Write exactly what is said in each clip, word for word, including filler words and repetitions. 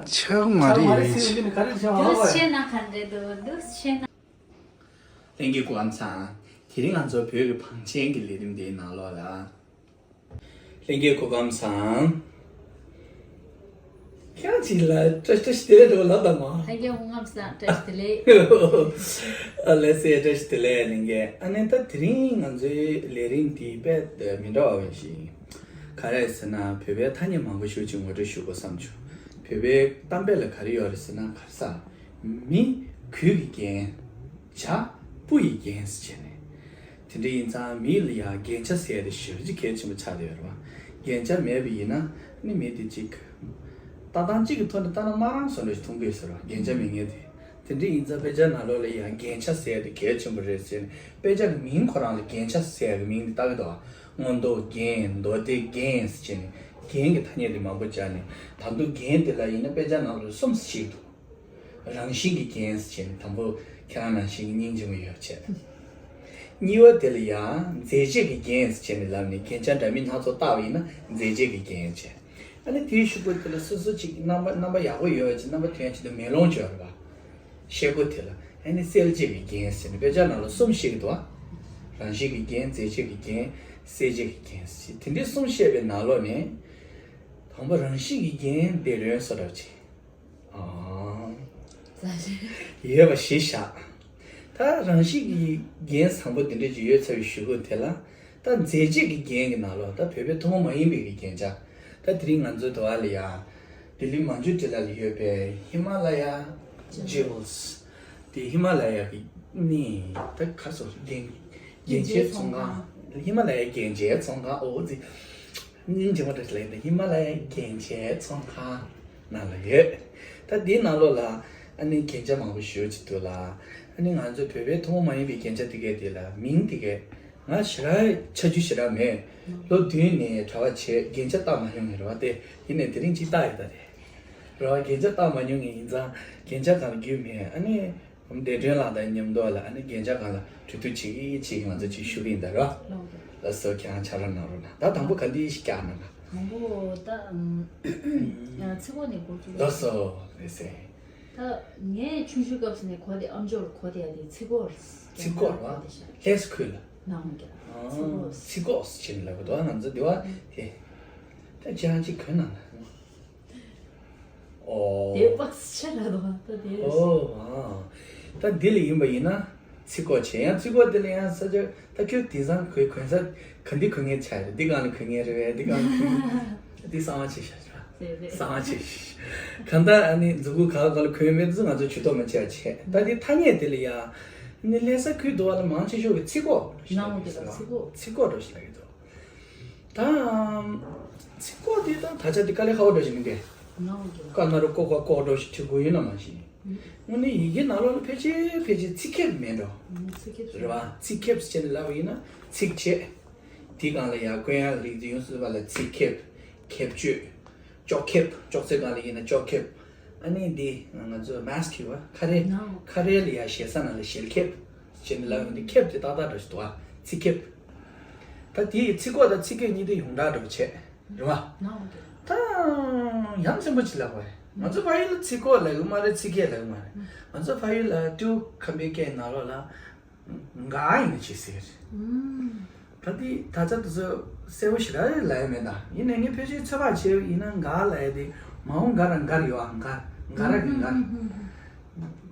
ཆག་མ་རེད། ཆག་མ་རེད། འདུག་སེ་ན་ག་འདྲ་འདུག་འདུག་སེ་ན། ལྷན་རྒྱས་སྐུ་ཁམས་བཟང་། དེ་རིང་ང་ཚོ་བོད་ཀྱི་བང་ཆེན་གྱི་ལས་རིམ་འདིའི་ནང་ལོགས་ལ། ལྷན་རྒྱས་སྐུ་ཁམས་བཟང་། ཁྱེད་ཅིག་ལ་བཀྲ་ཤིས་བདེ་ལེགས་འགྲོ་ལབ་དང་མ། ལྷན་རྒྱས་སྐུ་ཁམས་བཟང་བཀྲ་ཤིས་བདེ་ལེགས། ཨ་ལགས་སེ་བཀྲ་ཤིས་བདེ་ལེགས་ལྷན་རྒྱས། ཨ་ནི་ད་དེ་རིང་ང་ཚོའི་ལས་རིམ་འདི་དཔེ་མི་འདྲ་བ་ཞིག་ག་རེ་ཟེར་ན་བོད་པའི་ཐ་སྙད་མང་པོ་ཞིག་ཅིག་ངོ་སྤྲོད་ཞུ་དགོས་བསམ་བྱུང་། བོད་པའི་གཏམ་དཔེ་ལ་ག་རེ་ཡོད་རེད་ཟེར་ན་ག་རེ་ཟ། མི་གོས་ཀྱི་རྒྱན། བྱ་སྤུ་ཡི་རྒྱན་ཟེར་བྱས་ནས། དེ་འདྲ་ཡིན་ཙང་མི་ལ་ཡང་རྒྱན་ཆ་ཟེར་ཡ་དེ་ཞེ་པོ་ཅིག་གལ་ཆེན་པོ་ཆགས་བསྡད་ཡོད་རེད་བ། རྒྱན་ཆ་མེད་པ་ཡིན་ན་ནི་མི་དེ་ཅིག་ལྟ་སྟངས་གཅིག་གི་ཐོག་ནས་ལྟ་ན་དམར་རང་བཟོ་འདྲ་ཞིག་མཐོང་གི་ཡོད་ཟེར་བ། རྒྱན་ཆ་མེད་མཁན་དེ། དེ་འདྲ་ཡིན་ཙང་དཔེ་ཆ་ནང་ལོགས་ལ་ཡང་རྒྱན་ཆ་ཟེར་ཡ་དེ་གལ་ཆེན་པོ་རེད་ཟེར་ནས་དཔེ་ཆ་གི་མིང་ཁོ་རང་ལ་རྒྱན་ཆ་ཟེར་ཡ་གི་མིང་དེ་བཏགས་ཀྱི་འདུག་བ། མངོན་རྟོགས་རྒྱན། མདོ་སྡེ་རྒྱན་ཟེར་བྱས་ནས་རྒྱན་གྱི་ཐ་སྙད་དེ་མང་པོ་སྦྱར་ནས། ད་དུང་རྒྱན་དེ་ལ་ཡིན་ན་དཔེ་ཆ་ནང་ལ་གསུམ་ཞིག་འདུག་རང་བཞིན་གྱི་རྒྱན་ཟེར་བྱས་ནས་དང་པོ་ཁྱེད་རང་ནང་བཞིན་གྱི་སྙིང་རྗེ་མོ་ཡོད་བྱས། གཉིས་པ་དེ་ལ་ཡང་མཛེས་བྱེད་ཀྱི་རྒྱན་ཟེར་བྱས་ནས་ལབ་ནས་རྒྱན་ཆ་འདྲ་མིན་སྣ་ཚོགས་བཏགས་པ་ཡིན་ན་མཛེས་བྱེད་ཀྱི་རྒྱན་བྱས། ཨ་ནི་དེའི་གཞུག་གུ་དེ་ལ་སོ་སོ་ཅིག་རྣམ་པ་རྣམ་པ་ཡག་པོ་ཡོད་བྱས་རྣམ་པ་དོན་ཆེད་དུ་མེ་ལོང་བྱས་རེད་པ། ཤེལ་སྒོ་དེ་ལ་ཨ་ནི་གསལ་བྱེད་ཀྱི་རྒྱན་ཟེར་ནས་དཔེ་ཆ་ནང་ལ་གསུམ་བཤད་ཀྱི་འདུག་ཨ། རང་བཞིན་གྱི་རྒྱན། མཛེས་བྱེད་ཀྱི་རྒྱན། གསལ་བྱེད་ཀྱི་རྒྱན་ཟེར། དེ་འདྲའི་གསུམ་བཤད་པའི་ནང་ལོགས་ནས། དང་པོ་རང་བཞིན་གྱི་རྒྱན་དེ་རོལ་སོ་འདྲ་བྱས། ཨང་། ཡོད་པ་གཞི་བཞག་ད་རང་བཞིན་གྱི་རྒྱན་བཟང་པོ་འདི་འདྲ་ཅིག་ཡོད་ཚར་བའི་གཞུག་གུ་དེ་ལ། ད་མཛེས་བྱེད་ཀྱི་རྒྱན་གྱི་ནང་ལོགས་ད་བོད་པའི་ཐུན་མོང་མ་ཡིན་པའི་གི་རྒྱན་ཆ། ད་དེ་རིང་ང་ཚོའི་དུ་བ་ལ་ཡ། ལྡི་ལི་མན་ཇུ་ཊི་ལ་ལ་ཡོད་པའི་ཧི་མ་ལ་ཡ་ཇེ་ཝལ་སི། དེ་ཧི་མ་ལ་ཡ་གི་ནི་ད་ག་རེ་ཟེར། རྒྱན་རྒྱན་ཆའི་ཚོང་ཁང་། ཧི་མ་ལ་ཡ་རྒྱན་ཆའི་ཚོང་ཁང་། འོ་ཙི། སྙིང་རྗེ་མོ་འདྲ་ཞིག་ལ་ཡིན་ད། ཧི་མ་ལ་ཡའི་རྒྱན་ཆའི་ཚོང་ཁང་ནང་ལ་ཡོད། ད་འདིའི་ནང་ལོགས་ལ་ཨ་ནི་རྒྱན་ཆ་མང་པོ་ཞེ་པོ་ཅིག་འདུག་ལ། ཨ་ནི་ང་ཚོ་བོད་པའི་ཐུན་མོང་མ་ཡིན་པའི་རྒྱན་ཆ་དེ་གས་དེ་ལ་མིང་དེ་གས་ང་ཞེ་དྲག་ཆ་རྒྱུས་ཞེ་དྲག་མེད། ལོ་བདུན་ནས་གྲྭ་པ་བྱས་རྒྱན་ཆ་བཏགས་མ་མྱོང་ངས་རེད་བ། དེ་ཡིན་ནས་དེ་རིང་ཅིག་བཏགས་ཡོད་ད་རེད། རེད་བ། རྒྱན་ཆ་བཏགས་མ་མྱོང་ངས་ཡིན་ཙང་རྒྱན་ཆ་གང་ལ་རྒྱུས་མེད། ཨ་ནི། བདེ་སྒྲོན་ལགས་དང་མཉམ་དུ་ལ་ཨ་ནི་རྒྱན་ཆ་སྒང་ལ་གྲོས་བསྡུར་བྱེད་ཀྱི་བྱེད་ཀྱི་ང་ཚོ་ཅིག་ཞུ་གི་ཡིན་ད་རོ། ལགས་སོ། ཁྱེད་རང་ཕྱག་རོགས་གནང་རོགས་གནང་། ད་དང་པོ་ག་འདི་ཞིག་བཀྱག་གནང་ན། དང་པོ་ད་ཚིག་གོ་ནས་འགོ་བཙུགས། ལགས་སོ། ལགས་སེ། ད་ངས་ཆུང་ཆུང་སྐབས་སུ་ནས་གོ་དེ་ཨམ་ཅོག་ལ་གོ་དེ་ཡ་དེ་ཚིག་གོ། ཚིག་གོ་ར། ལྷས་ཁུལ་ལ། ནང་གི་ཚིག་གོ། ཚིག་གོ་ཟེར་ནས་ལབ་གི་འདུག་ང་ཚོ་འདི་བ་དེ། ད་ཅི་རང་ཅིག་གོན་གནང་ན། ཨོ། དེ་པགས་ཆེ་ར་དོ་ད་དེ་རེད། ཨོ་ཨ། ད་འདི་ལ་ཡིན་པ་ཡིན་ན་ཚིག་གོ་བྱས། ཡང་ཚིག་གོ་དེ་ལ་ཡང་ས་ཆ་ད་ཁྱོད་དེང་སང་གོས་གོན་ས་ག་འདི་གོན་མཁན་ཆགས་རེད། འདི་སྒང་ལ་གོན་མཁན་རེད་པས། འདི་སྒང་ལ་གོན་མཁན། འདི་གསང་བ་ཆེ་ཤག་ཆགས། གསང་བ་ཆེ་ཤག་གང་ལྟར་ཨ་ནི་མཛུག་གུ་ག་ག་ལ་གོན་མེད་ཚོ་ང་ཚོ་ཇུས་གཏོགས་མ་བྱས་པ་བྱས། ད་འདི་ཐ་སྙད་དེ་ལ་ཡང་ནི་ལྷ་ས་ཁུལ་དུ་བ་ལ་མང་ཆེ་ཤོས་ཀྱི་ཚིག་གོ་ཞེས་ལབ་ཀྱི་ཟེར་བ། ཚིག་གོ་ཚིག་གོ་འགྲོ་ཞེས་ལབ་ཀྱི་འདུག་ད། ཚིག་གོ་དེ་དང་ད་ཆ་དེ་དཀའ་ལས་ཁག་པོ་འདྲ་ཞིག་མིན་ཏེ། ནང་གི་ཀ་ན་རུ་ཀོ་ཀ་ཀོ་འགྲོ་ཞིག་བྲི་དགོས་ཡིན་ན་མ་ཤེས། དངོས་གནས་ཡི་གེ་ནང་ལོགས་ལ་ཕལ་ཆེར་ཕལ་ཆེར་ཚིག་ཁེབས་མེད་འགྲོ། ཚིག་ཁེབས་རེད་བ། ཚིག་ཁེབས་ཟེར་ནས་ལབ་པ་ཡིན་ན་ཚིགས་བཅད། དེའི་སྒང་ལ་ཡང་བཀོད་ཡག་རིགས་དེ་ཡོངས་སུ་ཚུད་པ་ལ་ཚིག་ཁེབས། ཁེབས་གཅོད། ཅོག་ཁེབས། ཅོག་ཙེ་སྒང་ལ་ཡིན་ན་ཅོག་ཁེབས། ཨ་ནི་འདི་ང་ཚོ་མཱས་ཀི་ཡོད་པ། ཁ་རས། ཁ་རས་ལ་ཡ་ཞེ་ས་ནང་ལ་ཞལ་ཁེབས་ཅེས་ནི་ལབ་ཡོང་དུས་ཁེབས་དེ་ཏག་ཏག་འདྲ་ཞིག་འདུག་ཨ། ཚིག་ཁེབས། ད་དེའི་ཚིག་གོ་དང་ཚིག་ཁེབས་གཉིས་དེ་ཡོངས་གྲགས་འདྲ་པོ་བྱས་རེད་བ། ད་ཡ་མཚན་པོ་ཅིག་ལབ་པ་རེད། ང་ཚོ་ཕ་ཡུལ་ལ་ཚིག་གོ་ལབ་གི་མ་རེད། ཚིག་ཁེབས་ལབ་གི་མ་རེད། ང་ཚོ་ཕ་ཡུལ་ལ་ཏུའུ་ཁམས་པའི་སྐད་ནང་ལོགས་ལ། འགའ་ཡིན་ན་ཅི་ཟེར། ད་དེ་ད་ཆ་དེ་ཚོ་གསལ་པོ་ཞེ་དྲག་ལབ་ཡ་མེད་ད། ཡིན་ནའི་ངས་ཕལ་ཆེར་ཚོད་དཔག་བྱས་པ་ཡིན་ན་འགའ་ལབ་ཡ་དེ་མ་འོངས་འགའ་ར་འགར་ཡོད་ཨ། འགར་འགའ་ར་གི་འགར།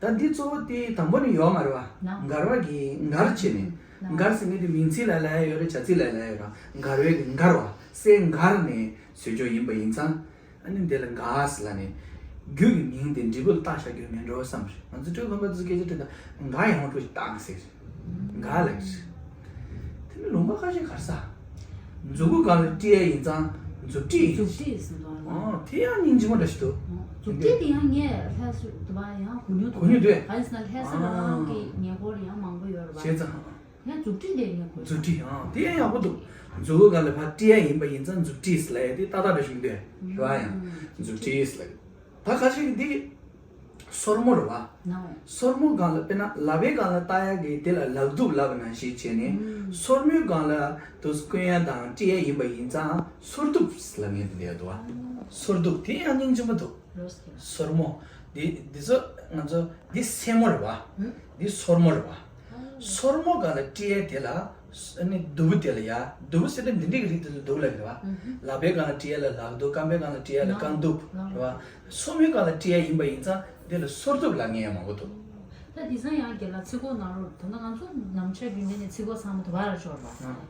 ད་འདི་གཙོ་བོ་དེ་དང་པོ་ནས་ཡོད་མ་རེད་བ། འགར་བ་གི་འགར་བྱས་ནས། འགར་ཟེར་མཁན་དེ་མིང་ཚིག་ལ་ལབ་ཡ་ཡོད་རེད། བྱ་ཚིག་ལ་ལབ་ཡ་ཡོད་རེད། འགར་བའི་གི་འགར་བ། སའི་འགར་ནས་བཟོས་ཆོག་ཡིན་པ་ཡིན་ཙང་། ཨ་ནི་འདི་ལ་འགའ་ཟེར་ལབ་ནས། རྒྱུ་གི་མིང་དེ་འབྲས་བུ་ལ་བཏགས་བཞག་རྒྱུ་མེད་འགྲོ་བསམ་རེད། ང་ཚོ་སྤྲེའུ་ཁམས་པ་དེ་ཚོ་སྐད་ཆ་དྲིས་ད་འགའ་ཡང་བ་འགྲོ་ཞིག་བཏང་ཟེར། འགའ་ལབ་ཀྱི་རེད། དེ་ནི་ལུང་པ་ཁ་ཤས་གར་ས། མཛུ་གུ་སྒང་ལ་བྲི་ཡ་ཡིན་ཙང་མཛུབ་བྲིས་ཡིན། མཛུབ་བྲིས་ཟེར་འདུག་ཨ། ཨོ་དེ་ཡང་སྙིང་རྗེ་མོ་འདྲ་ཞིག་འདུག་མཛུབ་བྲིས་དེ་ཡང་ངས་ལྷ་སུ་དུ་བ་ཡང་གོ་མྱོང་འདུག་གོ་མྱོང་འདུག་ག་རེ་ཟེར་ན་ལྷ་ས་རང་གི་ཉེ་འཁོར་ཡང་མང་པོ་ཡོད་རེད་བ། བྱས་ཙང་། ཡང་མཛུབ་བྲིས་ལས་ངས་གོ། མཛུབ་བྲིས་ཨང་དེ་ཡང་ཡག་པོ་འདུག་མཛུ་གུ་སྒང་ལ་ཕར་བྲི་ཡ་ཡིན་པ་ཡིན་ཙང་མཛུབ་བྲིས་ལབ་ཡ་དེ་ཏག་ཏག་འདྲ་ཞིག་འདུག་རེད་བ། ཡང་མཛུབ་བྲིས་ལབ། ད་ཁ་ཤས་ཀྱིས་འདི་སོར་མོ་རེད་བ། སོར་མོ་སྒང་ལ་དཔེར་ན་ལག་པའི་སྒང་ལ་བཏགས་ཡ་གི་དེ་ལ་ལག་གདུབ་ལབ་པ་ནང་བཞིན་བྱས་ནས་སོར་མོའི་སྒང་ལ་དུ་བསྐོན་ཡ་དང་བྲི་ཡ་ཡིན་པ་ཡིན་ཙང་སོར་གདུབ་ལབ་མཁན་དེ་འདྲ་འདུག་བ། སོར་གདུབ་དེ་ཡང་སྙིང་རྗེ་མོ་འདུག་སོར་མོ། འདི་འདི་ཚོ་ང་ཚོ་འདི་སེན་མོ་རེད་བ། འདི་སོར་མོ་རེད་བ། སོར་མོ་སྒང་ལ་དཀྲིས་ཡས་དེ་ལ། ཨ་ནི་གདུ་བུ་དེ་ལ་ཡ། གདུ་བུ་ཟེར་ན་འདི་འདྲའི་རིགས་དེ་ཚོ་གདུ་བུ་ལབ་ཡོད་རེད་བ། ལག་པའི་སྒང་ལ་དཀྲིས་ཡས་ལ་ལག་གདུབ། རྐང་པའི་སྒང་ལ་དཀྲིས་ཡས་ལ་རྐང་གདུབ་རེད་བ། སོར་མོའི་སྒང་ལ་དཀྲིས་ཡས་ཡིན་པ་ཡིན་ཙང་འདི་ལ་སོར་གདུབ་ལབ་མཁན་ཡང་མང་པོ་འདུག་ད་དེང་སང་ཡང་རྒན་ལགས་ཚིག་གོ་ནང་ལོགས་ད་ལྟ་ང་ཚོ་ནམ་ཆ་རྒྱུན་ལྡན་ནས་ཚིག་གོ་ཚང་མ་དུ་བ་ལ་ཤོར་བ།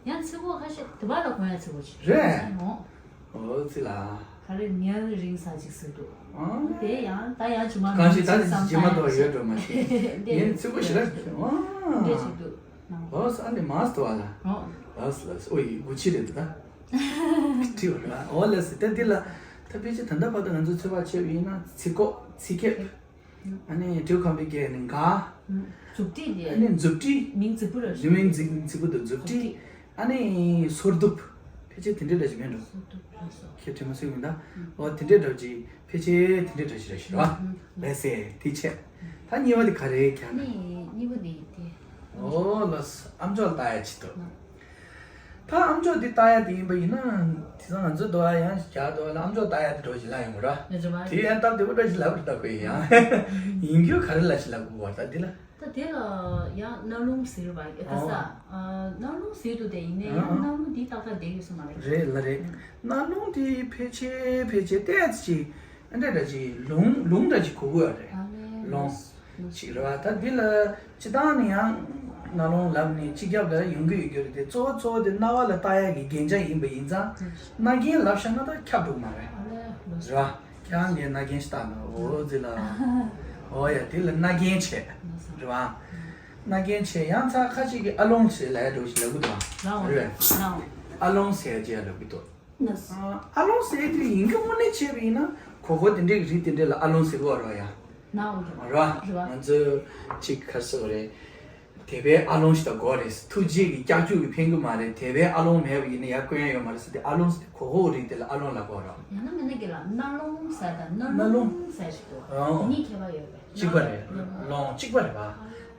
ཡང་ཚིག་གོ་ཁ་ཤས་དུ་བ་ལ་གོན་ཡ་ཚིག་གོ་ཅིག་རེད། ཡོང་། ཨོ་ཙི་ལ། ག་རེ་ཉལ་རིང་ས་ཅིག་ཟེར་འདུག་ཨ། དེ་ཡང་ད་ཡང་ཇི་མ་གང་ཞིག་ད་ནི་ཇི་མ་གཏོགས་ཡོད་འགྲོ་མ་ཤེས། ངས་ཚིག་གོ་ཞེ་དྲག་ཨ། འདྲེ་ཅིག་འདུག་ཨོ་ས་ཨ་ནི་མ་སྟོ་བ་ལ། ཨོ། ལགས་ལགས། ཨོ་ཡི་གུ་ཆི་རེད་འདུག་ད། ཁྲི་བ་ར། ཨོ་ལགས་སི་ད་འདི་ལ། ད་ཕལ་ཆེར་ད་ལྟ་བར་དུ་ང་ཚོ་ཚོད་དཔག་བྱས་པ་ཡིན་ན་ཚིག་གོ་ཚིག་ཁེབས། ཨ་ནི་འབྲུག་ཁམས་པའི་སྐད་ནི་འགའ། མཛུབ་དཀྲིས་ལས། ཨ་ནི་མཛུབ་དཀྲིས། མིང་རྫིག་པོ་ར། མིང་རྫིག་རྫིག་པོ་དང་མཛུབ་དཀྲིས། ཨ་ནི་སོར་གདུབ། ཕལ་ཆེར་དེ་འདྲའི་འདྲ་ཞིག་མེད་འགྲོ། སོར་གདུབ་ལ་སོ། ཁྱེད་དྲི་མ་སུས་མིན་ད། ཨོ་དེ་འདྲའི་འདྲ་ཅིག་ཕལ་ཆེར་དེ་འདྲའི་འདྲ་ཞིག་རེད་ཤི་ར། ལས་སེ་དེ་ཆེ། ད་གཉིས་པ་དེ་ག་རེ་ཁྱག་ན། ནི་གཉིས་པ་ནི་དེ། ཨོ་ལོ་ཨམ་ཅོག་ལྟ་ཡ་ཆེད་དུ། ད་ཨམ་ཅོག་འདི་ལྟ་ཡ་དེ་ཡིན་པ་ཡིན་ན། དེ་ཚོ་ང་ཚོ་འདུག་ཨ་ཡང་རྒྱག་འདུག་ཨ་ལ་ཨམ་ཅོག་ལྟ་ཡ་དེ་འགྲོ་ཞིག་ལ་ཡོང་གི་ར། ང་ཚོ་མ་དེ་ཡང་སྟབས་བདེ་པོ་འདྲ་ཞིག་ལབ་རེད་ད་གོ་ཡིན་ཡང་། ཡིན་རྒྱུ་ག་རེ་ལ་ཞིག་ལབ་དགོས་བར་ད་འདི་ལ། ད་དེ་ལ་ཡང་རྣ་ལུང་ཟེར་བ་ཨེ་ད་ས། ཨོ། རྣ་ལུང་ཟེར་དུ་དེ་ཡིན་ནའི་ཡང་ཨ་ཨ། རྣ་ལུང་འདི་ཏག་ཏག་བསྡད་ཡོད་ས་མ་རེད། རེད་ལ་རེད། རྣ་ལུང་འདི་ཕལ་ཆེར་ཕལ་ཆེར་ཏོག་ཙམ་ཅིག་ཨ་འདྲ་འདྲ་ཅིག་ལུང་ལུང་འདྲ་ཅིག་གོ་གི་ཡོད་རེད། ཨ་ལས། ལུང་། ཅིག་རེད་བ། ད་འདི་ལ་སྤྱི་བཏང་ནས་ཡང་རྣ་ལུང་ལབ་ནས་སྤྱི་ཁྱབ་ལ་ཡོང་གི་ཡོད་རྒྱུ་རེད་དེ། གཙོ་བོ་གཙོ་བོ་དེ་རྣ་བ་ལ་བལྟ་ཡ་གི་རྒྱན་ཆ་ཡིན་པ་ཡིན་ཙང་། རྣ་རྒྱན་ལབ་བཞག་ན་ད་ཁྱབ་འགྲོ་གི་མ་རེད། ཨ་ལས། རེད་བ། ཁྱེད་རང་གིས་རྣ་རྒྱན་ཞིག་བཏགས་འདུག་ཨོ་ཙི་ལ། ཨོ་ཡ་དེ་ལ་རྣ་རྒྱན་བྱས། རེད་བ། རྣ་རྒྱན་བྱས་ཡང་ཚ་ཁ་ཅིག་གིས་ཨ་ལོང་ཟེར་ལབ་ཡ་འགྲོ་ཞིག་ལབ་གི་འདུག་རེད་བ། ཨ་ལོང་ཟེར་ཡ་ཅིག་ལབ་གི་འདུག་ཨ་ལོང་ཟེར་དེ་ཡིན་གྱི་དངོས་གནས་བྱས་པ་ཡིན་ན་གོ་གོ་དེ་འདྲའི་རིགས་དེ་འདྲ་ལ་ཨ་ལོང་ཟེར་གི་ཡོད་རེད་བ་ཡ། ནའོ་རེད་བ། རེད་བ། ང་ཚོ་ཅིག་ག་རེ་ཟེར་དགོས་རེད། དད་པའི་ཨ་ལོང་ཞིག་དང་དགོས་རེད། ཐུགས་རྗེ་གི་ཀྱག་ཀྱུག་གིས་ཕན་གི་མ་རེད། དད་པའི་ཨ་ལོང་མེད་པ་ཡིན་ན་ཡར་བཀོད་ཡ་ཡོད་མ་རེད་ཟེར་ཏེ་ཨ་ལོང་ཟེར་ཏེ་གོ་གོ་རིགས་དེ་ལ་ཨ་ལོང་ལབ་དགོས་རེད། ཡང་ན་མིན་ན་གི་ལ་རྣ་ལོང་ཟེར་དང་རྣ་རྣ་ལོང་ལོང་ཟེར་ཞིག་འདུག་ཨོ། དེ་གཉིས་ཁྱད་པར་ཡོད་པས། གཅིག་པ་རེད། རྣ་ལོང་གཅིག་པ་རེད་བ།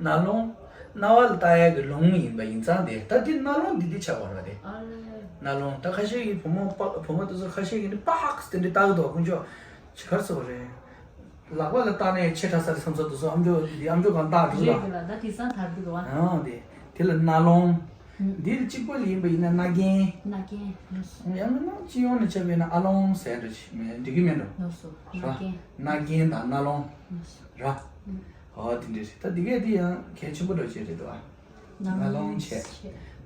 རྣ་ལོང་། རྣ་བ་ལ་བལྟ་ཡ་གི་ལོང་ཡིན་པ་ཡིན་ཙང་དེ་ད་དེ་རྣ་ལོང་འདི་འདི་ཆགས་པ་རེད་བ་དེ། ཨ་རེད། རྣ་ལོང་ད་ཁ་ཤས་ཀྱི་བུ་མོ་པ་བུ་མོ་དེ་ཚོ་ཁ་ཤས་ཀྱིས་ནི་པགས་དེ་འདྲ་བཏགས་འདུག་ཁོང་ཚོ་ཅི་ག་རེ་ཟེར་དགོས་རེད། ལག་པ་ལ་བཏགས་ནས་ཆེ་དྲགས་ས་རེད་བསམ་ཚོད་དུ་སོང་། ཨམ་ཅོག་འདི་ཨམ་ཅོག་གང་བཏགས་འདུག་རེད་ལ། གི་ལ་ད་དེང་སང་དར་གི་འདུག་བ། ཨང་དེ། དེ་ལ་རྣ་ལོང་། ཨུ། འདི་ལ་གཅིག་པ་ལ་ཡིན་པ་ཡིན་ན་རྣ་རྒྱན། རྣ་རྒྱན་ལགས་སོ། ཡང་མིན་ན་སྤྱི་ཡོངས་ནས་བྱས་པ་ཡིན་ན་ཨ་ལོང་ཟེར་འདྲ་ཞིག་མེད་འགྲིག་གི་མེད་འགྲོ། ལགས་སོ། ར། རྣ་རྒྱན། རྣ་རྒྱན་དང་རྣ་ལོང་། ལགས་སོ། ར། ཨུ། ཨོ་དེ་འདྲ་རེད། ད་འདི་གས་འདི་ཡང་གལ་ཆེན་པོ་འདྲ་ཅིག་རེད་འདུག་ཨ། རྣ་ལོང་བྱས།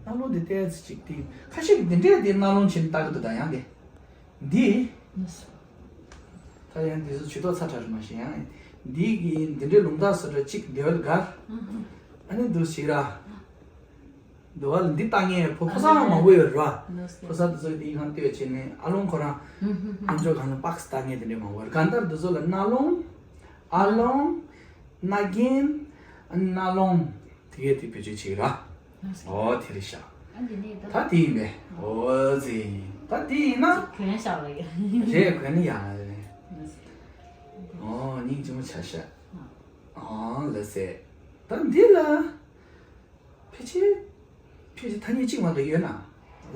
རྣ་ལོང་དེ་ཏོག་ཙམ་ཅིག་དེ་ཁ་ཤས་ཀྱིས་འདི་འདྲས་དེ་རྣ་ལོང་བྱས་ནས་བཏགས་ཀྱི་འདུག་ད་ཡང་དེ། འདི། ད་ཡང་འདི་ཚོ་ཇུས་གཏོགས་ཚ་དྲགས་རེད་མ་གཞི་ཡང་། འདི་གི་འདི་འདྲའི་ལུང་རྟགས་སུ་ར་གཅིག་འདི་བ་ལ་དགར། ཨ་ནི་འདུག་ཞིག་ར། འདི་བ་ལ་འདི་བཏགས་མཁན་ཕོ་ཕོ་གསར་མང་པོ་ཡོད་ར། ཕོ་གསར་འདི་ཚོ་འདི་གང་ལྟོས་བྱས་ནས་ཨ་ལོང་ཁོ་རང་། ཨམ་ཅོག་གང་ལ་པགས་བཏགས་མཁན་དེ་འདྲའི་མང་པོ་ཡོད། གང་ལྟར་འདི་ཚོ་ལ་རྣ་ལོང་། ཨ་ལོང་། རྣ་རྒྱན། རྣ་ལོང་། དེ་གས་དེ་བེད་སྤྱོད་བྱེད་ཀྱི་ར། ཨོ་དེ་རེད་ཤག་ཨ་འདི་ནས་ད། ད་དེ་ཡིན་པས། ཨོ་ཙི། ད་དེ་ཡིན་ན། གོན་ཤག་ལ་ཡ། རེད་གོན་ནི་ཡ་རེད། ཨོ་སྙིང་རྗེ་མོ་ཆ་ཤག་ཨོ་ལ་ཟེ། ད་འདི་ལ། ཕལ་ཆེར། ཕལ་ཆེར་ཐ་སྙད་གཅིག་མ་གཏོགས་ཡོད་ན།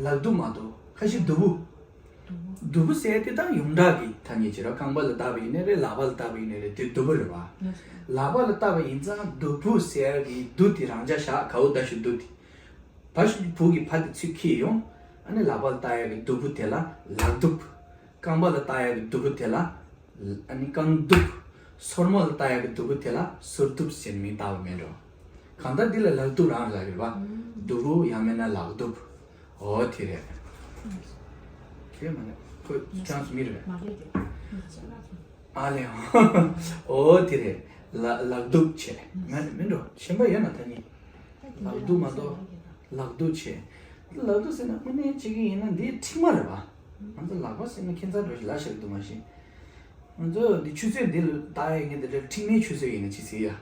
ལག་གདུབ་མ་གཏོགས་ཁ་ཤས་གདུ་བུ། གདུ་བུ་ཟེར་དེ་དང་ཡོངས་གྲགས་ཀྱི་ཐ་སྙད་ཅིག་རེད། རྐང་པ་ལ་བཏགས་པ་ཡིན་ནའི་རེད། ལག་པ་ལ་བཏགས་པ་ཡིན་ནའི་རེད། དེ་གདུ་བུ་རེད་བ། ལག་པ་ལ་བཏགས་པ་ཡིན་ཙང་གདུ་བུ་ཟེར་གི་གདུ་དེ་རང་འཇགས་བཞག་གའུ་ད་ཞུ་གདུ་དེ། བ་ཞུ་བུ་གི་བ་དེ་ཚུར་འཁྱེར་ཡོང་། ཨ་ནི་ལག་པ་ལ་བཏགས་ཡ་གི་གདུ་བུ་དེ་ལ་ལག་གདུབ། རྐང་པ་ལ་བཏགས་ཡ་གི་གདུ་བུ་དེ་ལ། ཨ་ནི་རྐང་གདུབ། སོར་མོ་ལ་བཏགས་ཡ་གི་གདུ་བུ་དེ་ལ་སོར་གདུབ་ཟེར་མིང་བཏགས་པ་མེད་འགྲོ། གང་ལྟར་འདི་ལ་ལག་གདུབ་རང་ལབ་ཡོད་པ། གདུ་བུ་ཡང་མིན་ན་ལག་གདུབ། འོ་དེ་རེད། ཁྱེད་མ་ནི་ཁོས་ཅང་སུ་མི་རེད། མ་རེད་དེ། ཨ་ལས། འོ་དེ་རེད། ལ་ལག་གདུབ་བྱས། མ་ནི་མིན་འགྲོ། གཞན་པ་ཡོད་ན་ཐ་སྙད། ལག་གདུབ་མ་གཏོགས། ལག་གདུབ་བྱས། ལག་གདུབ་ཟེར་ན་དངོས་གནས་བྱེད་ཀྱི་ཡིན་ན་འདི་མཁྲིག་མ་རེད་པ། ང་ཚོ་ལག་པ་ཟེར་ན་ཁྱད་མཚར་འགྲོ་ཞིག་ལ་ཤར་གི་འདུག་མ་གཞི། ང་ཚོ་འདི་ཆུ་ཚོད་འདི་ལ་བཏགས་ཡས་ངས་འདི་འདྲ་མཁྲིག་མའི་ཆུ་ཚོད་ཡིན་ན་ཅི་ཟེར་ཡ།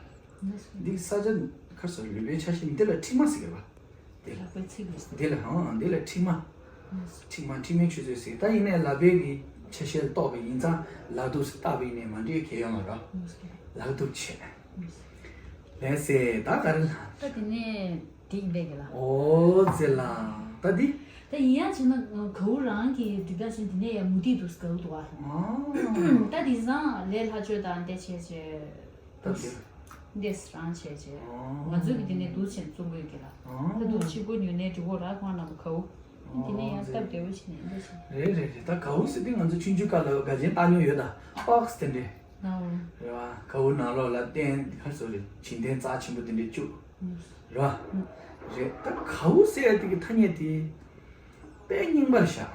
འདི་ས་ཆ་ཁར་སོ་ལུས་པའི་ཆ་ཤས་འདི་ལ་མཁྲིག་མ་ཟེར་གི་རེད་པ། འདི་ལ། ལག་པའི་ཚིགས་ལ་ཟེར། འདི་ལ་ཧང་འདི་ལ་མཁྲིག་མ། མཁྲིག་མ་མཁྲིག་མའི་ཆུ་ཚོད་ཟེར། ད་ཡིན་ནའི་ལག་པའི་གི་ཆ་ཤས་ལ་གཏོགས་པ་ཡིན་ཙང་ལག་གདུབ་ཟེར་བཏགས་པ་ཡིན་ནའི་མ་འགྲིག་གི་ཡོང་ང་རོ། ལག་གདུབ་བྱས། ལན་ཟེར་ད་ག་རེ་ལ། ད་དེ་ནས་དེ་ཡིན་པས་གི་ལ། ཨོ་ཙེ་ལ། ད་འདི། ད་ ཡིན་ཡང་བྱས་ན་གའུ་རང་གི་འབྲི་སྟངས་ཤིག་འདི་ནས་ཡང་མུ་ཏིག་འདུག་གའུ་འདུག་ཨ། ད་དེང་སང་ལས་སླ་བཅོས་དང་འདི་བྱས་བྱས། ད་དེ། འདི་རང་བྱས་བྱས། ང་ཚོ་གི་འདི་ནས་འདུག་བྱས་བཙུགས་དགོས་ཀྱི་ལ། ད་འདུག་ཕྱི་སྒོ་ཉོ་ནས་འབྲི་གོ་ར་ཁོང་རྣམས་གའུ། འདི་ནས་ཡང་སྟབས་བདེ་བོ་བྱས་ནས་འདི་བྱས། རེད་རེད་རེད། ད་གའུ་ཟེར་དུས་ང་ཚོ་ཆུང་ཆུང་སྐབས་ལ་དགའ་ཆེན་བཏང་མྱོང་ཡོད་ད། པོག་སི་དེ་འདྲས། རེད་བ། གའུ་ནང་ལོགས་ལ་སྟན་ག་རེ་ཟེར་རེད། བྱིན་ལྡན་རྩ་ཆེན་པོ་དེ་འདྲས་བཅུག་རེད་བ། རེད། ད་གའུ་ཟེར་ཡ་དེ་གི་ཐ་སྙད་དེ་དཔེ་རྙིང་པར་བཞག་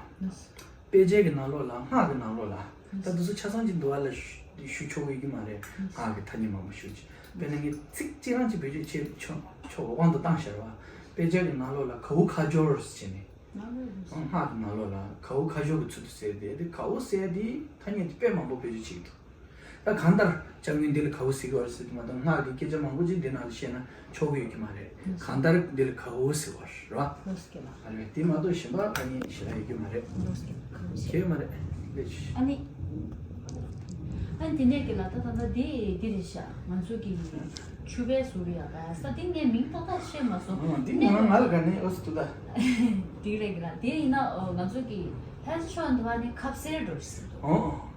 དཔེ་ཆའི་གི་ནང་ལོགས་ལ། སྔགས་ཀྱི་ནང་ལོགས་ལ། ད་དེ་ཚོ་ཆ་ཚང་ཅིག་འདུག་བ་ལ་ཞུ་ཞུ་ཆོག་གི་ཡོད་ཀྱི་མ་རེད། སྔགས་ཀྱི་ཐ་སྙད་མང་པོ་ཞུ་ཅིག་དཔེར་ན་ངས་ཚིག་གཅིག་རང་གཅིག་བེད་སྤྱོད་བྱེད་ཆོག་ཆོག་དབང་དུ་བཏང་བཞག་རེད་བ། དཔེ་ཆའི་གི་ནང་ལོགས་ལ་གའུ་ཁ་སྦྱོར་ཟེར་ནས། སྔགས་ཀྱི་ནང་ལོགས་ལ་གའུ་ཁ་སྦྱོར་གྱི་ཚུལ་དུ་ཟེར་ཏེ། དེ་གའུ་ཟེར་དེ་ཐ་སྙད་དེ་དཔེ་མང་པོ་བེད་སྤྱོད་བྱེད་ཀྱི་འདུག་ད་གང་ལྟར་སྐྱབས་མགོན་འདི་ལ་གའུ་ཟེར་གྱི་ཡོད་རེད་ཟེར་དུས་མ་གཏོགས། སྔགས་ཀྱི་སྐད་ཆ་མང་པོ་ཅིག་འདི་ནང་ལ་བཤད་ན་ཆོག་གི་ཡོད་ཀྱི་མ་རེད། གང་ལྟར་འདི་ལ་གའུ་ཟེར་བ་རེད་བ། ཨ་རེད། དེ་མ་གཏོགས་གཞན་པ་ག་ནི་ཞེ་དྲག་ཡོད་ཀྱི་མ་རེད། གལ་ཡོད་མ་རེད། ལེགས་ཤིག་ཨ་ནི། ཨ་ནི་དེ་ནས་ཀྱི་ལ་ད་ད་ད་དེ་འདི་རེད་ཤག་ང་ཚོ་གི་ཕྱུ་པའི་ཟུར་ཡ་ག་ས་དེ་ངས་མིང་ཏག་ཏག་ཤེས་མ་སོང་། འདི་ངས་ང་ལ་ག་ནས་ཨོ་སི་ཏུ་ད། དེ་རེད་ཀྱི་ལ། དེ་ཡིན་ན་ང་ཚོ་གི་ལྷ་ས་ཕྱོགས་འདི་བ་ནི་ཁབ་སེར་འགྲོ་ཟེར་འདུག་ཨོ།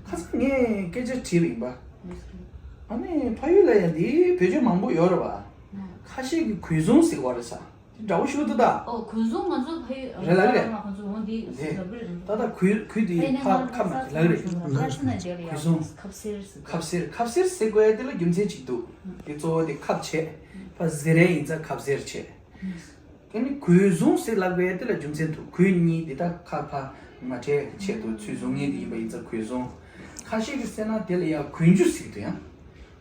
ཁ་སང་ངས་སྐད་ཆ་དྲིས་པ་ཡིན་པ། ཨ་ནི་ཕ་ཡུལ་ལ་ཡང་འདིའི་བེད་སྤྱོད་མང་པོ་ཡོད་རེད་བ། ཁ་ཤས་ཀྱིས་གོས་ཟུང་ཟེར་བ་རེད་ས། དེ་འདྲ་བོ་ཞིག་འདུག་ད། ཨོ། གོས་ཟུང་ང་ཚོ་ཕ་ཡུལ་རེད་ལ་རེད། ང་ཚོ་འོང་དེ་རེད། ལབ་རེད། ད་ལྟ་གོས་གོས་དེ་ཕ་ཁབ་ན་ལ་རེད། ཁ་ས་ན་འཇལ་ཡ། གོས་ཟུང་། ཁབ་སེར་ཟེར། ཁབ་སེར་ཁབ་སེར་ཟེར་དགོས་ཡ་དེ་ལ་རྒྱུ་མཚན་ཅིག་འདུག་དེ་གཙོ་བོ་དེ་ཁབ་བྱས། ཕ་ཟེར་ཡ་ཡིན་ཙང་ཁབ་སེར་བྱས། དེ་ནི་གོས་ཟུང་ཟེར་ལབ་པའི་དེ་ལ་རྒྱུ་མཚན་འདུག་གོས་གཉིས་འདི་དག་ཁ་ཕ་མ་བྲལ་ཆེད་དུ་ཚུལ་བཟུང་མཁན་དེ་ཡིན་པ་ཡིན་ཙང་གོས་ཟུང་། ཁ་ཤས་ཀྱིས་ཟེར་ན་དེ་ལ་ཡང་གོས་འཇུ་ཟེར་དུ་ཡང་།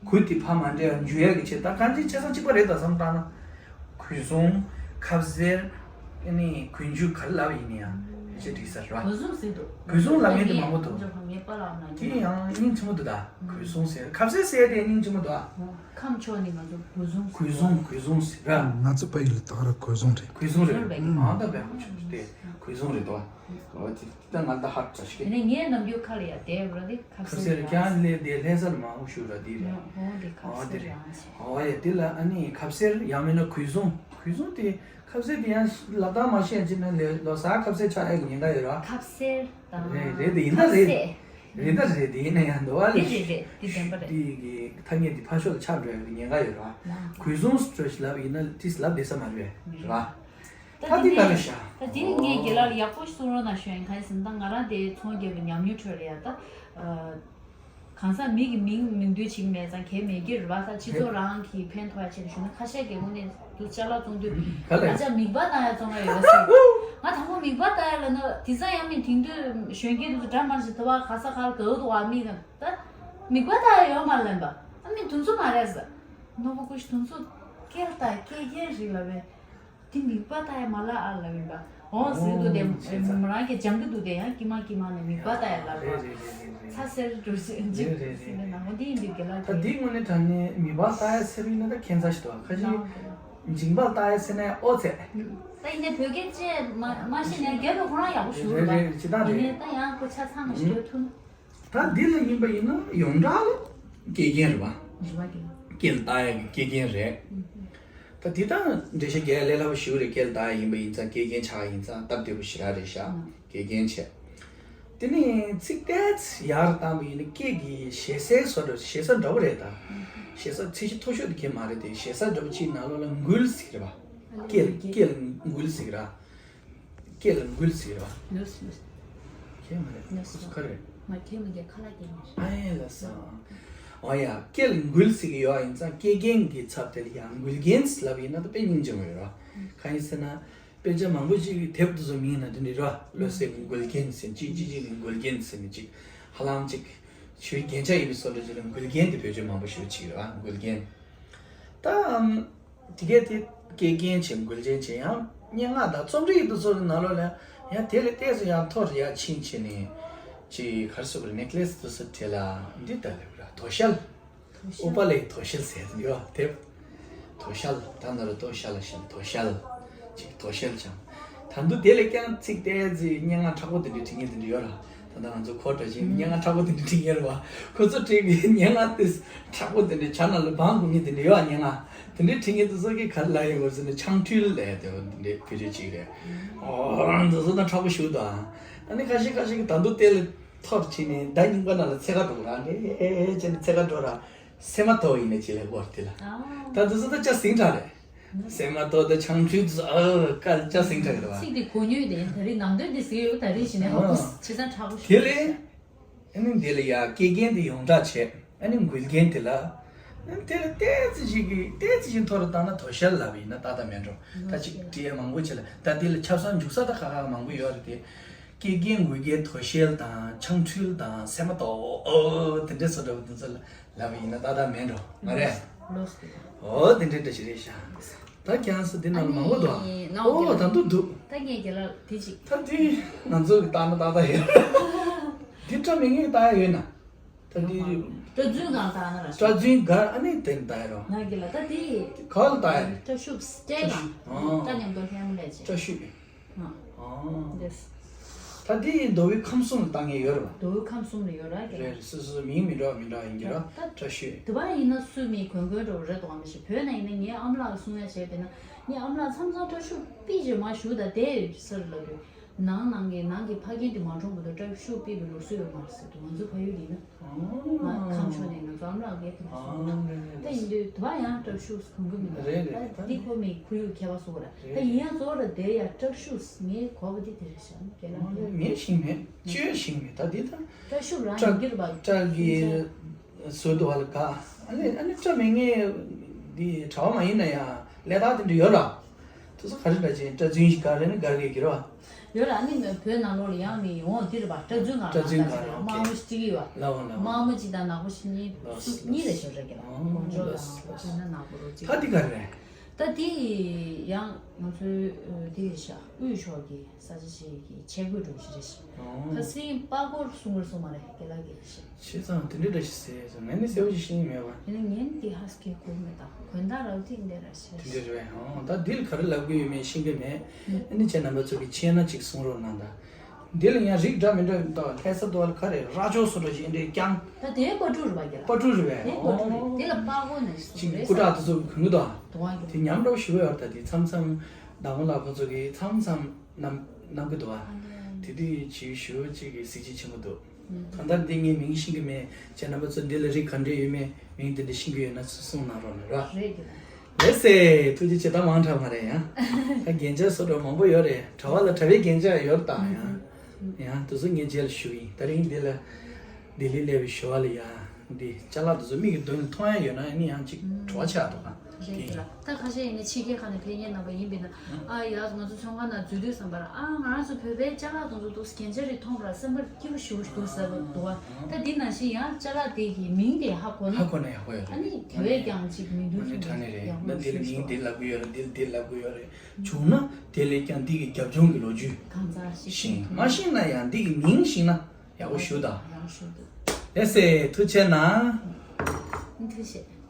གོས་དེ་ཕ་མ་འདྲ་འཇུ་ཡག་གི་ཆེད། ད་གང་ཅི་ཆ་ཚང་གཅིག་པ་རེད། ད་བསམ་བཏང་ན། གོས་ཟུང་། ཁབ་སེར། ཨ་ནི་གོས་འཇུ་ག་རེ་ལབ་ཡིན་ན་ཡང་ཕལ་ཆེར་འགྲིག་ས་རེད་བ། གོས་ཟུང་ཟེར་འདུག་གོས་ཟུང་ལབ་མཁན་དེ་མང་པོ་འདུག་ངས་ངའི་པ་ལགས་ན་དེ་ཡང་སྙིང་རྗེ་མོ་འདུག་ད་གོས་ཟུང་ཟེར། ཁབ་སེར་ཟེར་དེ་སྙིང་རྗེ་མོ་འདུག་ཨ། ཁམས་ཕྱོགས་ནས་ང་ཚོ་གོས་ཟུང་། གོས་ཟུང་། གོས་ཟུང་ཟེར་ར། ང་ཚོ་ཕ་ཡུལ་ལ་ད་ག་རང་གོས་ཟུང་རེད། གོས་ཟུང་རེད། ཟུང་རེད། ཨང་། ད་བས་ཁོ་ཆུང་ཆུང་དེ་གོས་ཟུང་རེད་དོ། ཨོ་དེ་ད་ང་ད་ཧར་ཚ་ཞིག་དེ་ནས་ངའི་ནམ་རྒྱུན་ཁ་ལ་ཡ་དེ་བར་དེ་ཁབ་ཁབ་སེར་སེར་ཀྱང་ལས་དེ་ལྷ་ས་ལ་མང་པོ་ཞུ་ར་དེ་རེད། ཨོ་དེ་ཁབ་ཨོ་དེ་སེར་རེད། ཡང་ཆེ། ཨོ་ཡ་དེ་ལ་ཨ་ནི་ཁབ་སེར་ཡང་མིན་ན་གོས་ཟུང་། གོས་ཟུང་དེ་ཁབ་སེར་དེ་ཡང་ལབ་སྟངས་མ་ཤེས་ཅི་ན་ལས་ལོ་གསར་ཁབ་སེར་ཆགས་ཡག་གི་ཉེན་ཁ་ཡོད་ར། ཁབ་སེར་དང་རེད་རེད། དེ་ཡིན་ད་ཁབ་རེད། སེར། རེད་ད་རེད། དེ་ཡིན་ན་ཡང་འདུག་བ་ལ། དེ་རེད་རེད། དེ་བདེན་པ་རེད། དེ་གི་ཐ་སྙད་དེ་ཕར་ཕྱོགས་ལ་ཆགས་འགྲོ་ཡག་གི་ཉེན་ཁ་ཡོད་ར། ལ། གོས་ཟུང་སྤྲོད་ཞིག་ལབ་ཡིན་ན་ཏིས་ལབ་བསྡད་ས་མ་རེད་ར། ད་ད་དེ་དེ་ག་ལ་ནས་ཤ། ད་དེ་ངས་རྒན་ལགས་ལ་ཡག་པོ་ཞིག་གསུང་རོགས་གནང་ཞུ་ཡིན། གང་ཡིན་ཟེར་ན་ད་ང་རང་དེ་ཚོང་རྒྱག་པའི་ཉམས་མྱོང་ཁྲོད་ལ་ཡ་ད། གང་ཟག་མི་གི་མིང་མིང་འདོན་བྱེད་ཀྱི་མེད་ཙང་གལ་མེད་ཀྱི་རེད་བ། ད་སྤྱི་ཚོགས་རང་གི་ཕན་ཐོགས་ཡ་ཆེད་དུ་ཞུ་ན་ཁ་ཤས་ཀྱིས་དངོས་གནས་དུ་ཅ་ལག་བཙོང་དུས་ག་ལ་ཨ་ཅག་མིད་པ་བཏང་ཡ་བཙོང་ཡ་ཡོད་ཟེར། ང་དང་པོ་མིད་པ་བཏང་ཡ་ལབ་ན་དེང་སང་ཡང་མིན་དེང་དུས་གཞོན་སྐྱེས་དེ་ཚོ་འདྲ་མ་འདྲ་ཞིག་ད་བ་ག་ས་ག་ལ་ག་འུ་དུ་བ་མིག་ད་མིད་པ་བཏང་ཡ་ཡོད་མ་ལབ་པ། ཨ་མི་དུ་ཚོ་མ་རེད་ཟེར། ནོར་བུ་ཀུ་ཤུ་དུ་ཚོ་སྐད་ལྟ་སྐད་རྒྱན་རིག་ལབ་པས། དེ་མིད་པ་ལྟ་ཡ་མ་ལ་ཨ་ལབ་ཡིན་པ། འོང་ཟེར་འདུག་དེ་ཨོ་བྱས་ཙང་། མོ་རང་གིས་སྦྱང་གི་འདུག་དེ་ཡང་ཀྱི་མ་ཀྱི་མ་ནས་མིད་པ་ལྟ་ཡ་ལབ་རེད་པ། རེད་རེད་རེད་རེད། ཚ་སེར་འགྲོ་ཞིག་འཇིག་རེད་རེད་ཟེར་ནས་རེད། ནང་པ་འདི་ཡིན་དུས་རྒན་ལགས་ད་ཀྱིས། འདི་དངོས་གནས་དྲང་གནས་མིད་པ་ལྟ་ཡ་ཟེར་བ་ཡིན་ན་ད་ཁྱད་མཚར་ཞིག་འདུག་ཁ་ཅིག་ནང་དེ་ལ། མཇིང་པ་ལྟ་ཡ་ཟེར་ན་ཨོ་ཚེ། ད་ཡིན་ནའི་བོད་སྐད་ཅེས་མ་མ་ཤེས་ནས་རྒན་ལགས་ཁོ་རང་ཡག་པོ་ཞུ་རེད་རེད་རེད། ཅི་ད་རེད། ཡིན་ནའི་ད་ཡང་ཁོ་ཆ་ཚང་མ་ཞིག་ཡོད་ཐུབ། ད་འདི་ལ་ཡིན་པ་ཡིན་ན་ཡོངས་གྲགས་ལ་སྐད་རྒྱན་རེད་པ། རེད་པ། སྐད་ལ་བཏགས་ཡག་གི་སྐད་རྒྱན་རེད། ཨུམ། ད་འདི་དང་འགྲེལ་བཤད་རྒྱག་ཡ་ལས་སླ་པོ་ཞེ་པོ་རེད། སྐད་ལ་བཏགས་ཡག་ཡིན་པ་ཡིན་ཙང་སྐད་རྒྱན་ཆགས་ཡིན་ཙང་སྟབས་བདེ་པོ་ཞེ་དྲག་རེད་ཤག་ཨུམ། སྐད་རྒྱན་བྱས། དེ་ནས་ཚིག་ཏོག་ཙམ་ཡར་བཏང་པ་ཡིན་ན་སྐད་ཀྱི་ཞེ་སའི་བཟོ་འདྲ། ཞེ་ས་འདྲ་པོ་རེད་ད། ཨུམ། ཞེ་ས་ཚད་གཞི་མཐོ་ཤོས་དེ་གས་མ་རེད་དེ། ཞེ་ས་འདྲ་པོ་གཅིག་ནང་ལོགས་ལ་འགུལ་ཟེར་གི་རེད་པ། སྐད་ལ་སྐད་ལ་འགུལ་ཟེར་གི་རེད། སྐད་ལ་འགུལ་ཟེར་གི་རེད་པ། ལོས་ལོས། ཁྱེད་མ་རེད། ལོས་ཁོ་ཚོ་ག་རེ། མ་ཁྱེད་མ་རྒྱལ་ཁ་ལག་རྒྱལ་མ་རེད། ཨ་ཡེ་ལ་ས། ཨོ་ཡ། སྐད་ལ་འགུལ་ཟེར་གི་ཡོད་ཡིན་ཙང་སྐད་རྒྱན་གྱི་ཚབ་དེ་ལ་ཡང་འགུལ་རྒྱན་ལབ་ཡིན་ན་ད་དཔེ་སྙིང་རྗེ་མོ་ཡོད་ར། གང་ཡིན་ཟེར་ན། དཔེ་ཆ་མང་པོ་ཅིག་གི་དེབ་དེ་ཚོ་མིང་ན་དེ་འདྲ་ར། བློ་གསལ་གྱི་འགུལ་རྒྱན་ཟེར་ནས་གཅིག་གཅིག་གཅིག་ནས་འགུལ་རྒྱན་ཟེར་ནས་གཅིག་ཧ་ལམ་གཅིག་ཆོས་རྒྱན་ཆ་ཡིན་པའི་བཟོ་འདྲ་ཅིག་ལ་འགུལ་རྒྱན་དེ་བེད་སྤྱོད་མང་པོ་ཞེ་པོ་ཅིག་ར། འགུལ་རྒྱན། ད། དེ་གས་དེ་སྐད་རྒྱན་བྱས། འགུལ་རྒྱན་བྱས། ཡང་སྙན་ངག་དང་རྩོམ་རིག་དེ་ཚོ་གི་ནང་ལོགས་ལ་ཡང་དེ་ལས་ཏོག་ཙམ་ཡང་མཐོ་རུ་ཡར་ཕྱིན་བྱས་ནས་ཅིག་ག་རེ་ཟེར་དགོས་རེད། ནེག་ལེ་སི་དེ་ཚོ་དེ་ལ་འདི་ལྟ་ལེ་ར། དོ་ཤལ། དོ་ཤལ། ཨུཏྤ་ལའི་དོ་ཤལ་ཟེར་ཡོད་དེ། དོ་ཤལ། ད་ན་རོ་དོ་ཤལ་ལ་ཤལ། དོ་ཤལ། ཅིག་དོ་ཤལ་ཅང་། ད་དུང་དེ་ལས་ཀྱང་ཚིག་ཏོག་ཙམ་སྙན་ངག་མཁྲེགས་པོ་དེ་འདྲའི་བྲིས་མཁན་དེ་འདྲ་ཡོད་ར། ད་ལྟ་ང་ཚོ་ཁོ་འདྲ་ཞིག་སྙན་ངག་མཁྲེགས་པོ་དེ་འདྲ་བྲིས་མཁན་རེད་བ། ཁོ་ཚོ་བྲིས་པའི་སྙན་ངག་དེ་མཁྲེགས་པོ་དེ་འདྲ་བྱ་ན་ལ་བང་དགོས་ངེས་དེ་འདྲ་ཡོད་ཨ། སྙན་ངག་དེ་འདྲ་བྲིས་མཁན་དེ་ཚོ་གིས་ག་རེ་ལབ་ཡོད་ཟེར་ན་ཆང་འཐུལ་ལབ་དེ་འདྲ་བོད་ཆས་གཅིག་རེད། ཨོ་འདི་ཚོ་ད་མཁྲེགས་པོ་ཞིག་འདུག་ཨ། ཨ་ནི་ཁ་ཤས་ཁ་ཤས་ཀྱིས་ད་དུང་དེ་ལ་ཐོར་བྱས་ནས་ཟླ་རྙིང་པ་ནང་ལ་འཚོལ་ག་འགྲོ་ར་ཨེ་ཨེ་ཨེ་བྱས་ནས་འཚོལ་ག་འགྲོ་ར། སེམས་མ་དོ་ཡིན་ན་ཅི་ལས་བོར་དེ་ལ། ད་འདི་ཚོ་ད་ཅ་སིང་དྲག་རེད། སེམས་མ་དོ་དང་ཆང་འཐུལ་དུ་ཨ་ཀ་ལ་ཅ་སིང་དྲག་རེད་བ། ཚིག་དེ་གོ་མྱོང་དེ་ད་རེས་ནང་དོན་དེ་ཟེར་ཡོད་ད་རེས་བྱས་ནས་ཧ་གོ་བྱས་ཙང་ཁྲག་གོ་དེ་ལས་ཨ་ནི་འདི་ལ་ཡ་སྐྱེ་རྒྱན་དེ་ཡོངས་གྲགས་བྱས་ཨ་ནི་འགུལ་རྒྱན་དེ་ལ་ཨ་ནི་དེ་ལ་ཏོག་ཙམ་ཞིག་གིས་ཏོག་ཙམ་ཞིག་མཐོ་རུ་བཏང་ན་དོ་ཤལ་ལབ་ཡིན་ན་ཏག་ཏག་མེད་འགྲོ། ད་ཅིག་བྲིས་ཡ་མང་པོ་བྱས་ལ་ད་དེ་ལ་ཆབ་གསང་འཇུག་ས་ད་ཁ་ཁ་མང་པོ་ཡོད་རེད་དེ། སྐྱེ་རྒྱན་འགུལ་རྒྱན་དོ་ཤལ་དང་ཆང་འཐུལ་དང་སེམས་མ་དོ་ཨོ་དེ་འདྲ་སོ་འདྲ་བ་དེ་ཚོ་ལ། ལབ་ཡིན་ན་ཏག་ཏག་མེད་འགྲོ་མ་རེད། ལོས་ཏེ། ཨོ་དེ་འདྲའི་འདྲ་ཞིག་རེད་ཤག་ད་ཁྱེད་རང་ཚོ་འདི་ནང་ལ་མང་པོ་འདུག་ཨ་ནི་ནང་ཨོ་ད་དུང་འདུག་ད་ངས་རྒན་ལགས་དེ་ཅིག་ད་འདི་ང་ཚོ་གི་ལྟ་ན་ཏག་ཏག་ཡོད། འདི་སྐྲ་མི་ངན་ལྟ་ཡ་ཡོད་ན། ད་འདི་སྐྲ་རྫུན་གང་ལྟ་ན་ར་སྐྲ་རྫུན་གར་ཨ་ནི་དེ་ལྟ་ཡ་རོ། ང་རྒན་ལགས་ད་འདི་ག་ལ་ལྟ་ཡ་རེད། སྐྲ་ཤུབས་སྐྲ་ལ་ཨ། སྐྲ་མཉམ་དུ་ལྷན་མོ་ལས་ཅིག་སྐྲ་ཤུབས། ཨ། འདི། ད་འདི་མདོ་དབུས་ཁམས་གསུམ་ལ་བཏང་མཁན་ཡོད་རེད་བ། མདོ་དབུས་ཁམས་གསུམ་ལ་ཡོད་ར་རེད་རེད། སོ་སོ་མིང་མི་འདྲ་བ་མི་འདྲ་བ་ཡིན་གྱི་ར་ད་བཀྲ་ཤིས། དུ་བ་ཡིན་ན་སུ་མི་གོན་གོན་འདྲ་བོ་རེད་དོ་མི་ཤེས། བོད་ན་ཡིན་ན་ངའི་ཨ་མ་ལགས་གསུང་ཡ་བྱས་པས་ན་ངའི་ཨ་མ་ལགས་མཚམས་མཚམས་བཀྲ་ཤིས་པི་ཞེས་མ་ཞུ་ད་བསྡད་ཡོད་ཀྱི་ས་རེད་ལབ་དུས་ནང་ནང་གི་ནང་གི་ཕ་རྒན་དེ་མ་གྲོངས་བར་དུ་བཀྲ་ཤིས་པི་གི་ལུགས་སྲོལ་ཡོད་མ་རེད་ཟེར་དུས་ང་ཚོ་ཕ་ཡུལ་ཡིན་ན། ང་ཁམས་ཕྱོགས་ནས་ང་ཚོ་ཨ་མ་ལགས་རྒན་དེ་མ་གསུང་ད་ཡིན་དུས་དུ་བ་ཡང་བཀྲ་ཤིས་གོན་གི་མི་འདུག་རེད་རེད། ད་འདི་ཁོ་མི་ཁོར་ཡུག་ཁྱད་པར་སོང་ར་ད་ཡིན་ཡང་གཙོ་བོ་ར་དེ་ཡ་བཀྲ་ཤིས་ངའི་གོ་བ་འདི་དེ་རེད་ཤག་རྒན་ལགས་ངས་ཤེས་མེད་ཅི་ཡང་ཤེས་མེད་ད་འདི་ད་བཀྲ་ཤིས་རང་ཡིན་གྱི་རེད་པ། སྐྲ་གི་བཟོ་འདུག་བ་ལ་ག་ཨ་ནི་ཨ་ནི་སྐྲ་མི་ངན་འདི་གྲྭ་བ་མ་ཡིན་ན་ཡང་ལས་ད་དེ་འདྲ་ཡོད་ར། དེ་ཚོ་ག་རེ་འདྲ་ཅན་སྐྲ་རྫུན་ཞིག་ག་རེ་ནི་གར་གེ་གི་ར། ཡོད་ར་ཨ་ནི་བོད་ནང་ལོགས་ལ་ཡང་མི་ཡོང་འདི་རེད་པ་སྐྲ་རྫུན་ག་སྐྲ་རྫུན་ག་ར་དམར་མོ་ཞིག་བྲིས་ཡོད་པ། ལ་བ་ལ་བ། དམར་མོ་གཅིག་དང་ནག་པོ་ཞིག་གཉིས་ལོས་སུ་གཉིས་ལས་ཤོར་ར་གི་ལ་ཨོ་དགོང་ཅོག་ལོས་དང་ལོས་དེ་ན་ནག་པོ་རོ་གཅིག་ད་འདི་ག་རེ་རེད། ད་འདི་ཡང་ང་ཚོའི་འདི་རེད་ཤག་དབུས་ཕྱོགས་ཀྱི་ས་ཆ་ཞིག་གི་ཆས་གོས་འགྲོ་ཞིག་རེད་ཤག་ཨོ་ཁ་སང་པགས་ཀོ་གསུང་གི་རེད་གསུང་མ་རེད་རྒན་ལགས་ཀྱིས་རེད་ཤག་བྱས་ཙང་དེ་འདྲ་འདྲ་ཞིག་ཟེར་ཙང་ངས་ནི་གསལ་པོ་ཞིག་ཤེས་ཀྱི་མེད་པ། ཡིན་ན་ངས་ནི་དེ་ཧ་སྐད་གོ་མེད་ད་གོན་སྟངས་ར་དེ་འདྲ་ར་ཤེས། དེ་འདྲ་རེད་པས། ཨོ་ད་འདི་ལ་ག་རེ་ལབ་དགོས་ཡོད་མེད་ཤེས་ཀྱི་མེད། ཨ་ནི་ཁྱེད་རྣམ་པ་ཚོ་གིས་མཁྱེན་ན་ཅིག་གསུང་རོགས་གནང་ད། འདི་ལ་ཡང་རིགས་འདྲ་མི་འདྲ་ཡོད་ད་ལྷ་ས་དུ་བ་ལ་ག་རེ་ར་ཅོ་སོ་འདྲ་ཞིག་འདྲ་རྐྱང་། ད་དེ་སྤ་ཕྲུག་རེད་པ་རྒན་ལགས། སྤ་ཕྲུག་རེད་པས། དེ་སྤ་ཕྲུག་རེད། ཨོ་དེ་ལ་པགས་ཀོ་ནས་སུ་ཅིག་རེད་སྐུ་དྲག་དེ་ཚོ་གོན་གི་འདུག་དུ་བ་གི་དེ་ཉམས་འདྲ་པོ་ཞེ་པོ་ཡོད་ད་དེ་མཚམས་མཚམས་བདག་མོ་ལགས་ཁོ་ཚོ་གིས་མཚམས་མཚམས་གནང་གནང་གི་འདུག་བ། དེ་དུས་བྱིའུ་ཞུ་གཅིག་གི་གཟི་བརྗིད་ཆེན་པོ་འདུག་གང་ལྟར་འདི་ངས་མིང་ཤེས་ཀྱི་མེད། ཁྱེད་རྣམ་པ་ཚོ་འདི་ལ་རིགས་ག་འདྲས་ཡོད་མེད་མིང་འདི་འདྲ་ཤེས་ཀྱི་ཡོད་ན་ཚུར་གསུངས་གནང་རོགས་གནང་ར། རེད་ཀྱི། ལགས་སེ་ཐུགས་རྗེ་ཆེ། ད་མང་དྲགས་མ་རེད་ཡང་། ད་རྒྱན་ཆ་བཟོ་འདྲ་མང་པོ་ཡོད་རེད། གྲྭ་པ་ལ་གྲྭ་པའི་རྒྱན་ཆ་ཡོད་རེད་ད་ཡང་། ཡང་དེ་ཚོ་ངས་རྗེས་ལ་ཞུ་ཡིན། ད་རིང་འདི་ལ་ལྡི་ལི་སླེབས་པའི་ཞོར་ལ་ཡང་འདི་ཅ་ལག་དེ་ཚོ་མིག་གི་མདུན་ལ་མཐོང་ཡ་ཡོད་ན་ཨ་ནི་ཡང་ཅིག་བྲོ་བ་ཆགས་འདུག་ག་རེད་ལ། ད་ཁ་ཤས་ཡིན་ན་ཕྱི་རྒྱལ་ཁག་ནས་ཕེབས་མཁན་རྣམ་པ་ཡིན་པས་ན་ཨ་ཡ་ང་ཚོ་ཚོང་ཁང་ནང་འཛུལ་དུས་ཙམ་པར་ཨ་ང་རང་ཚོ་བོད་པའི་ཅ་ལག་དེ་ཚོ་འདུག་རྒྱན་ཆ་རེ་མཐོང་བ་ལ་སེམས་པར་སྐྱིད་པོ་ཞེ་པོ་ཞིག་འདུག་ཟེར་བ་འདུག་བ། ད་འདི་ནང་བཞིན་ཡང་ཅ་ལག་དེ་གི་མིང་དེ་ཧ་གོ་ན་ཧ་གོ་ན་ཡག་པོ་ཡོད་རེད། ཨ་ནི་དེ་བས་ཀྱང་ཅིག་མི་འདུག་ཨ་ནི་དྲང་གནས་རེད། ཡག་ད་པོ་འདི་ལ་ཞེ་མིང་འདི་ལབ་གི་ཡོད་རེད། འདི་ལ་འདི་ལབ་གི་ཡོད་རེད། བྱུང་ན་དེ་ལས་ཀྱང་འདི་གི་རྒྱབ་ལྗོངས་ཀྱི་ལོ་རྒྱུས་གང་ཟག་ཞིག་ཤེས་ཤིང་མ་ཤེས་ན་ཡང་འདི་གི་མིང་ཤེས་ན་ཡག་པོ་ཞུ་དང་། ཡག་ཞུ་འདུག་ལགས་སེ་ཐུགས་རྗེ་གནང་། ཐུགས་རྗེ་ཆེ།